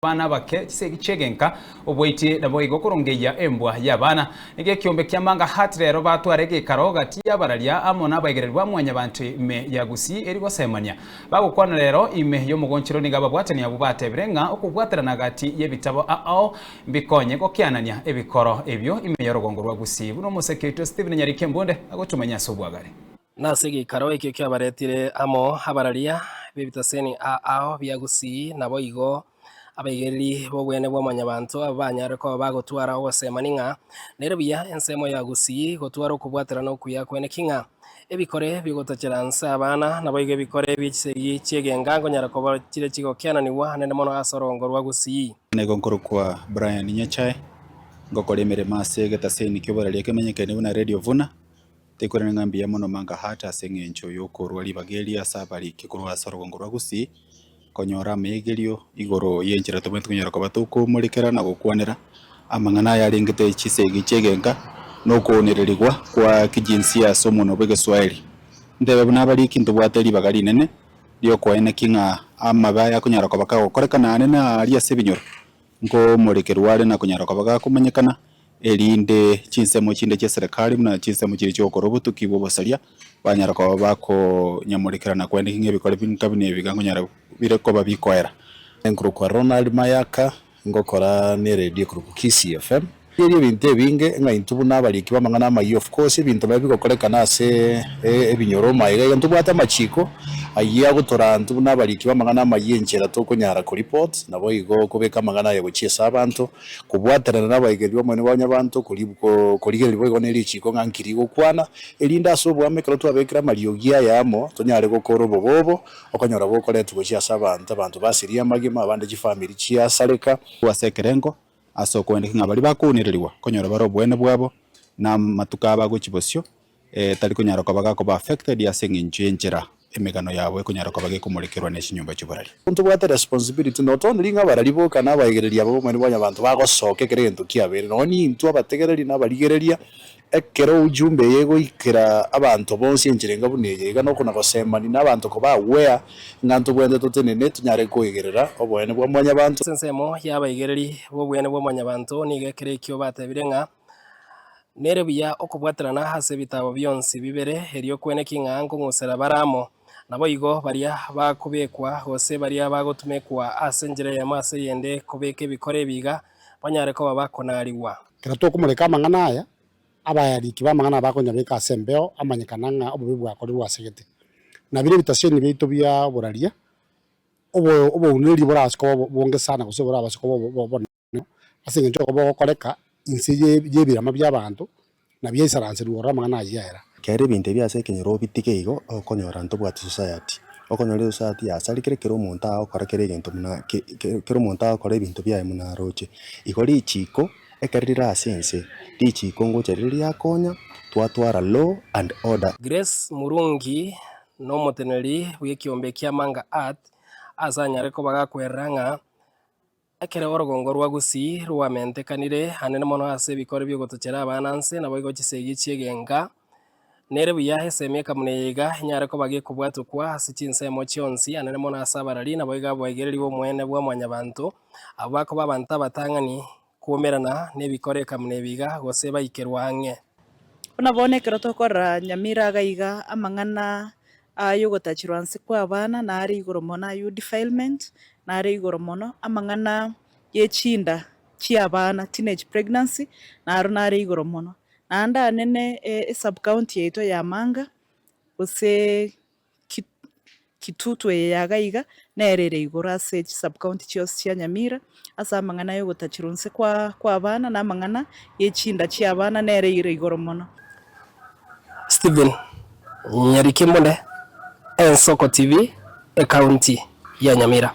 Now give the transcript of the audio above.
Abana abake chisegi chi'egenka, oboiti naboigo korongeyia embwa y'abana. Nigo ekiombe kia Manga Heart rero batware egeikaro gati y'abararia amo n'abaigereri ba mwanyabanto ime ya Gusii eri gosemania. Bagokwana rero ime y'omogonchero nigo ababwatani abwo batebire ng'a okobwaterana gati y'ebitabo ao mbikonye gokianania ebikoro ebio ime y'orogongo rwa Gusii buna omoseke oito Stephen Nyariki Embunde agotumanya ase obwagare. Nase egeikaro ekio kiabaretire amo abararia b'ebitaseni ao bia Gusii, naboigo abaigereri b'obwene bwa Mwanyabanto abwo banyare koba bagotwara ogosemani ng'a nere buya ensemo ya Gusii gotwara okobwaterana okuya kweneki ng'a ebikore bi'ogotachera nse abana naboigo ebikore bie chisegi chi'egenga nkonyara koba chire chigokiananigwa naende mono ase orongo rwa Gusii. Nigo nkorokwa Brian Nyachae, ngokora emeremo ase egetaseni ki'oboraria kemenyekene buna Radio Vuna. Tekorana ng'a mbuya mono Manga Heart ase eng'encho y'okorua ribaga eri ase abariki korwa ase orogongo rwa Gusii, konyora ameegerio igoro y'enchera tobwenerete konyora koba tokomorekera na gokwanera amang'ana aya arengete chisegi chi'egenka na okoonererigwa kwa kijinsia ase omonwa bw'egeswaeri. Ntebe buna abariki ntobwate ribaga rinene riokoenekia ng'a amabe aya akonyara koba kagokorekana aane na aria ase ebinyoro, nkomorekerwa are na konyara koba gakomanyekana, erinde chinsemo chinde chi'eserekari buna chinsemo chiria chi'ogokora obotuki bw'obosaria, banyara koba bakonyamorekera na koeneki ng'a ebikore binka buna ebi iga nkonyara bire koba bikoera. Nkorokwa Ronald Mayaka, ngokora neredio ekorokwa Kisii FM. Rigereria ebinto ebinge ng'a intwe buna abariki b'amang'ana amayia of course ebinto nabio bigokorekana ase ebinyoro magega iga ntobwate amachiko ayio agotoraa intwe buna abariki b'amang'ana amayia enchera tokonyara ko report naboigo kobeka amang'ana aya gochia ase abanto Kobwaterana nabaigereri b'Omonene ba Mwanyabanto, korigereria boigo ne richiiko ng'a nki rigokwana, erinde ase oboamo ekero twabekire amariogi aya amo, tonyare gokora obobe obo, okonyora bokoretwa gochia ase abanto, abanto basirie amagima, abande chifamiri chiasareka. Ase ekerengo, ase okoendeka ng'a baria bakounererigwa, konyora bare oboene bwabo, na amatuko abo agochia bosio, tari konyara koba gakoba affected ase eng'encho y'enchera emegano yabo ekonyara koba gekomorekerwa ne chinyomba chi'oboraria. Ntobwate responsibility not only ng'a abarari boka na abaegereria aba b'Omonene bwa Nyabanto bagosoka ekero egento kiabeire, nonya nintwe abategereri na abarigereria, ekero ujumbe eye egoikera abanto bonsi enchera enga buna eye iga nokona gosemani na abanto koba aware ng'a ntobwenerete totenene tonyare koegerera oboene bwa Mwanyabanto. Ase ensemo y'abaigereri b'oboene bwa Mwanyabanto nigo ekero ekio batebire ng'a Nere buya okobwaterana ase ebitabo bionsi bibere, erio kweneki ng'a nkong'usera bare amo. Naboigo baria bakobekwa gose baria bagotumekwa ase enchera eyemo ase eyende kobeka ebikoro ebi iga, banyare koba bakonarigwa. Ekero tokomoreka amang'ana aya, abayariki b'amang'ana aya bakonyabeka ase embeo amanyekana ng'a obobe bwakorirwe ase gete. Na biria ebitaseni biaito bia oboraria, obo obouneri borase koba obonge sana gose borabase koba obonene. Ase engencho okoba ogokoreka inse y'ebirama bi'abanto, na biaisaranserwe ororo amang'ana ayio aera. Kera ebinto ebi ase ekenyoro obitige igo, okonyora ntobwati society. Okonyora esociety yasarekire kera omonto agokora kera egento buna ke ke kera omonto agokora ebinto biaye buna aroche. Igo richiko, ekero rire ase ense, richiko ngocha rire riakonya, twatwara law and order. Grace Murungi nomoteneneri bw'ekiombe kia Manga Art ase anyare koba gakwerera ng'a Ekero orogongo rwa Gusii rwamentekanire anene mono ase ebikore bi'ogotochera abana nse naboigo chisegi chi'egenka, nere buya esemi ekamuna eye iga enyare koba gekobwatokwa ase chinsemo chionsi anene mono ase abarari naboigo abaigereri b'omoene bwa mwanyabanto, abwo bakoba abanto abatang'ani kwomerana nebikore ekamuna ebi iga gose baikerwa ang'e. Buna bono ekero tokorora Nyamira iga iga amang'ana aya ogotachirwa nse kwa abana nare igoro mono aywo defilement nare igoro mono, amang'ana ye chinda chia abana teenage pregnancy naro nare igoro mono. Naende anene e sub county yaito ya Manga gose Kitutu eye ya iga iga nere ere igoro ase chisub-county chionsi chia Nyamira, ase amang'ana y'ogotachirwa inse kwa kw'abana na amang'ana ye chinda chi'abana nere ere igoro mono. Stephen Nyariki Mbune, Ensoko TV, Ekaunti ya Nyamira.